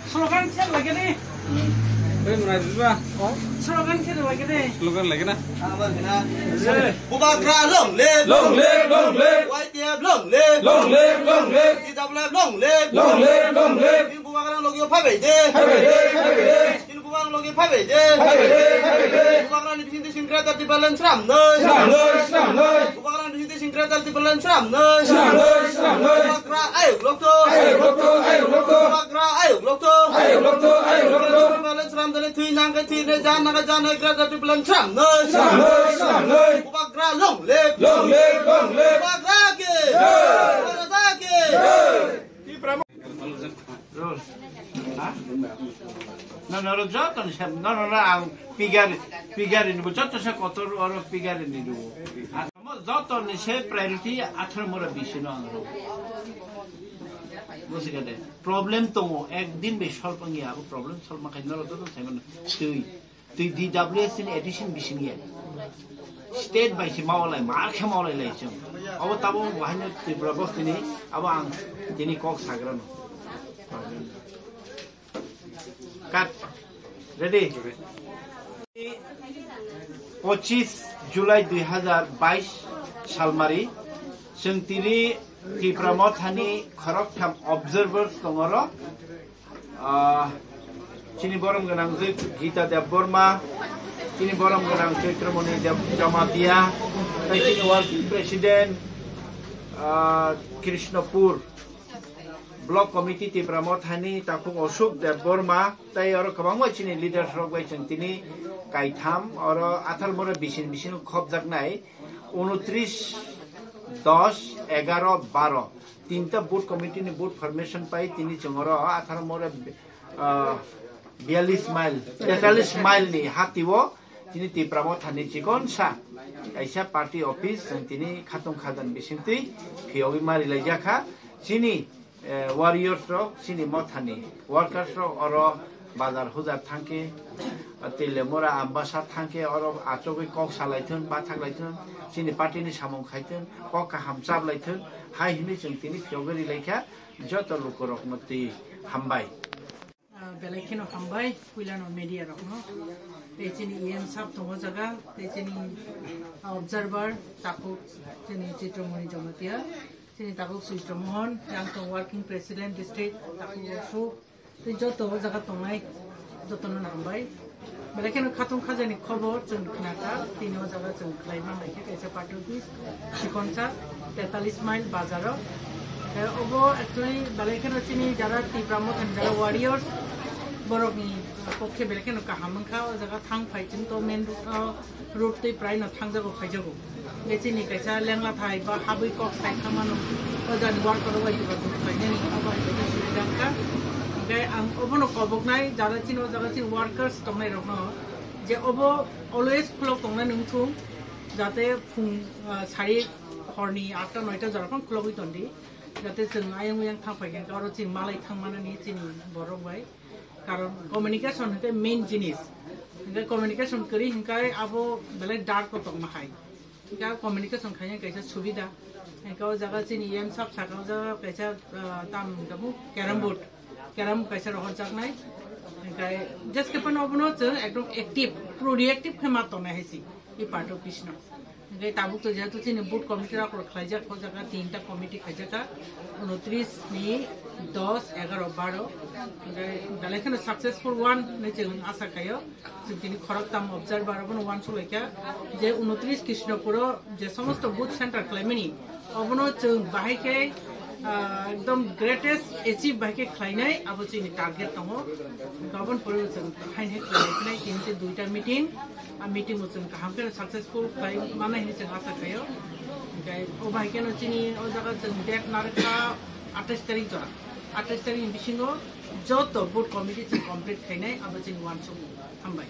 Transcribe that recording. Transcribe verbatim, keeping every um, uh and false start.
Slogan khe lage de. Slogan khe lage de. Slogan lage na. Bubagra long live. Long live, long live. Y T F long live. Long live, long live. T W F long live. Long live, long live. Chini Bubagra logio phabai de. Phabai de, phabai de. Chini Bubagra logio phabai de. Phabai de, phabai de. Bubagra ni bising de singkra ta tipalan sram noi. Sram noi, sram noi. Bubagra ni bising de singkra ta tipalan sram noi. Sram noi, sram noi. Bubagra ayuk lokto. Ayuk lokto, ayuk lokto. Bubagra ayuk lokto. Ayuk lokto, ayuk lokto. Tipalan sram dale thui nang ke thui ne jan nang ke jan ne gra ta tipalan sram noi. Sram noi, sram noi. Bubagra long live. Long live, long live. Bubagra ke. Jai. Bubagra ke. Jai. Rul. Ha? No, no, rul joto ni sem, no, no, no, ang pigar, pigar ni bo joto se kotor oro pigar ni do. Amo joto ni se priority athar mora bisi no ang. Busi kade. Problem tongo, ek din be solve ang ya, problem solve ma khai no joto se man tui. Twi D W S ni addition bising ye. State bai se mawlai, mar khe mawlai lai chwng. Abo tabo bahai no Tripura bos tini, abo ang tini kok sagra no. Cut. Ready? Pochis July dui hazar bais salmari, chwng tini Tipra Mothani khoroktham observers tongoro. Ah, chini borom gwnang Gita Debbarma, chini borom gwnang Chaitramoni Deb Jamatia, tei chini working president, ah, Krishnapur block committee Tipra Mothani takhuk Ashok Debbarma, tei oro kwbangma chini leaders rok bai chwng tini kaitham oro Atharmura bisin bisin khopjaknai. Unotris, dos, egaro, baro. Tinta booth committee ni booth formation pai tini chwng oro Atharmura, ah, biyalis mile, tetalis mile ni hatio tini Tipra Mothani chikonsa kaisa party office chwng tini khatung khadan bisingtwi phiyogwi mari laijak kha. Chini eh, warriors rok, chini mothani workers rok oro bazar hujar thangkhe, Tilemura Ambasa thangkhe, oro achugwi kok salaithun, bathak laithun, chini party ni samung khaithun, kok kaham chap laithun, hai hinwi chwng tini phiyogwi ri laikha, joto lukurokno twi hambai. Ah, belai kheno hambai, puilano media rokno. Tei chini E M sab tongo jaga, tei chini, ah, observer, takhuk chini Chitramoni Jamatia, chini takhuk Sujito Mohan, yang tong working president district, takhuk Ashok, tei joto o jaga tongnai, jotono hambai. Belai kheno khatung khajani khobor chwng khnakha, tini o jaga chwng khlai manlai khe kaisa party office, Sikonsa, tetalis mile bazaro. Eh, obo actually belai kheno chini jara Tipra Mothani jara warriors, borokni pokhe belai kheno kaham wngkha, o jaga thang phai chwng to main road o, road twi prai no thangjago phaijago. Hingke chini kaisa lengla thai ba habwi kok sai thangmano, o jani worker rok bai joga jog khlainani, abo hai kaisa subida wngkha. Hingke ang obono koboknai, jara chini o jaga chini workers tongnai rokno, je obo always khulok tongnani wngthung, jate phung, ah, sari horni atta noita jora phano khulogwi tondi, jate chwng ayang uyang thang phaikha, oro chini malai thangmanani chini borok bai. Karon communication hwnkhe main jinis. Hwnkhe communication kwrwi hwnkhe abo belai dark o tongma hai. Hwnkhe communication khaina kaisa subida. Hwnkhe o jaga chini E M sab saka o jaga kaisa, ah, tam hwnkhe bo carrom board. Carrom kaisa rohorjaknai. Hwnkhe jeske phano obono chwng ekdom active, proactive khe ma tongnai hai se. I party office no. Hingke tabuk to jehetu chini booth committee rok khlaijak, o jaga tinta committee khaijak kha, unotris ni dos, egaro, baro. Hingke belai kheno successful one hinwi chwng asa khaio. Chwng tini khoroktham observer abono uansuk laikha je unotris Krishnapur o je somosto booth center khlaimani, obono chwng bahai khe, ah, ekdom greatest achieve bahai khe khlainai, abo chini target tongo. Hingke aboni pore chwng haino khlai phinai, tini tei duita meeting. A meeting o chwng kaham khe successful khlai mano hinwi chwng asa khaio. Hingke o bai kheno chini o jaga chwng date narwkha atais tarik jora. Atais tarik ni bisingo joto booth committee chwng complete khainai, abo chini uansukmung. Hambai.